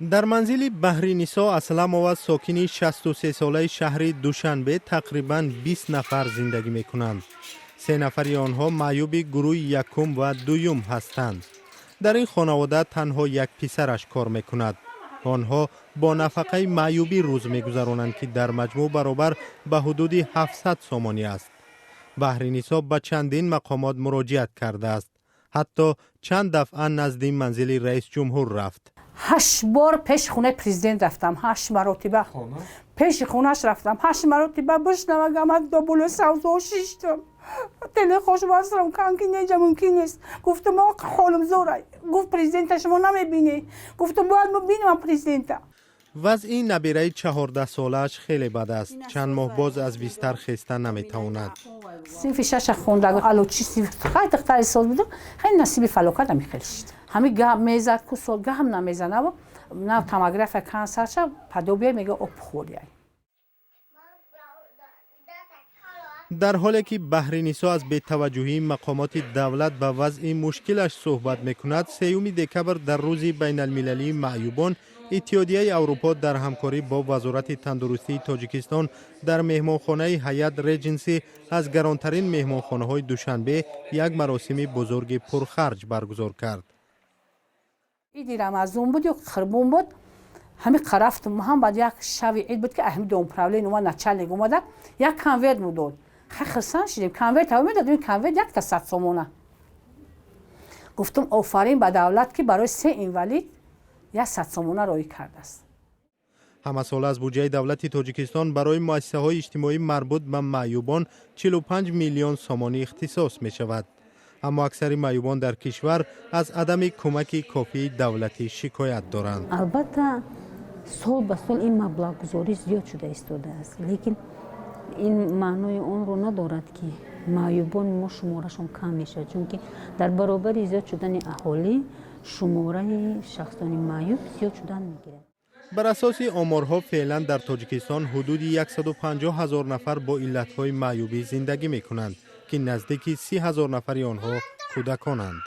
Дар манзили Баҳринисо Асламова, сокини 63-солаи шаҳри Душанбе, тақрибан 20 нафар зиндагӣ мекунанд. Се нафари онҳо маъюби гурӯҳи якум ва дуюм ҳастанд. Дар ин хонавода танҳо як писараш кор мекунад. Онҳо бо нафақаи маъюбӣ рӯз мегузаронанд, ки дар маҷмӯъ баробар ба ҳудуди 700 сомонӣ аст. Баҳринисо ба чандин мақомот муроҷиат кардааст, ҳатто чанд дафъа назди манзили раисҷумҳур рафт. Ҳашт бор пеши хонаи президент рафтам, ҳашт маротиба пеши хонааш рафтам, ҳашт маротиба. Бишнавагамад добуло савзо шиштам, телехош васрам кан, ки неҷа мумкин нест. Гуфтам: «Оқа, ҳолам зора». Гуфт: «Президента шумо намебинӣ». Гуфтам: «Бояд мо бинам президента». Вазъи набираи 14-солааш хеле бад аст. Чанд моҳ боз аз бистар хеста наметавонад. Синфи шаша хонда, алочи хай духтари соз будам, хеле насиби фалокат ами хел шид. Ҳами гап мезад ку сол гап намезанав, на томография кансарша подобие мега опухоль. Дар ҳоле ки Баҳринисо аз бетаваҷҷӯҳии мақомоти давлат ба вазъи мушкилаш суҳбат мекунад, 3 декабр, дар рӯзи байналмилалии маъюбон, Иттиҳодияи Аврупо дар ҳамкорӣ бо Вазорати тандурустии Тоҷикистон дар меҳмонхонаи Ҳаят Реҷенси, аз гаронтарин меҳмонхонаҳои Душанбе, як маросими бузурги пурхарҷ баргузор кард. Иди Рамазон буд ё Қурбон буд, ҳами рафтум ҳам. Баъд як шави ид буд, ки ҳами домправление омад, начальник омада, як конверт мудод. Хай, хурсанд шидем. Конверт ҳаво медод, ин конверт якта 100 сомона. Гуфтум: «Офарин ба давлат, ки барои се инвалид як 100 сомона роӣ кардааст». Ҳамасола аз буҷаи давлати Тоҷикистон барои муассисаҳои иҷтимоӣ марбут ба маъюбон 45 миллион сомонӣ ихтисос мешавад, аммо аксари маъюбон дар кишвар аз адами кӯмаки кофии давлатӣ шикоят доранд. Албатта, сол ба сол ин маблағгузорӣ зиёд шуда истодааст, лекин ин маънои онро надорад, ки маъюбони мо шуморашон кам мешавад, чунки дар баробари зиёд шудани аҳолӣ шумораи шахсони маъюб зиёд шудан мегирад. Бар асоси оморҳо, феълан дар Тоҷикистон ҳудуди 150 ҳазор нафар бо иллатҳои маъюбӣ зиндагӣ мекунанд, ки наздики 30 ҳазор нафари онҳо кӯдаконанд.